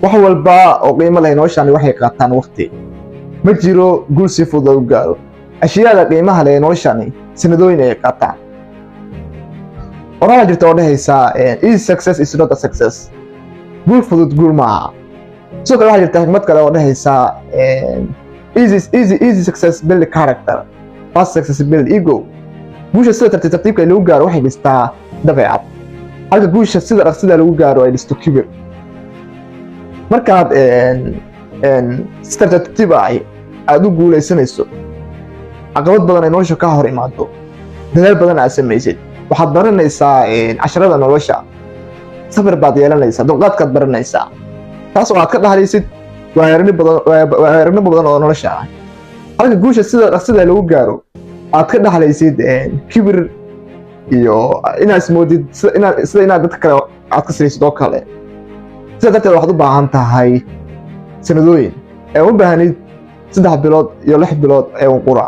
Wax walba oo qiimo leh noloshani waxay qaataan waqti. Ma jiro guul si fudud lagu gaaro. Ashyaada qiimaha leh noloshani sanadooyin ay qaataan. Oraha jirta oo dhehaysa, "Easy success is not a success." Guul fudud guul maaha. Sidoo kale waxaa jirta xikmad kale oo dhehaysa, Easy success build character, fast success build ego." Guusha sida tartiib tartiibka lagu gaaro waxay dhistaa dabeecad, halka guusha sida dhaqsida lagu gaaro ay dhisto kibir. Markaad si tartiib tartiib ah aad u guulaysanayso, caqabad badan ay nolosha ka hor imaado, dadaal badan aad samaysid, waxaad baranaysaa casharada nolosha. Sabir baad yeelanaysaa, dulqaadkaad baranaysaa, taas oo aad ka dhaxlaysid waayo-aragnimo badan oo nolosha ah, halka guusha sida dhaqsida lagu gaaro aad ka dhaxlaysid kibir iyo inaad ismoodid sida inaad dadka kale aad ka saraysid oo kale. Sidaa darteed waxaad u baahan tahay sanadooyin ee uma baahnid 3 bilood iyo 6 bilood ee unqura.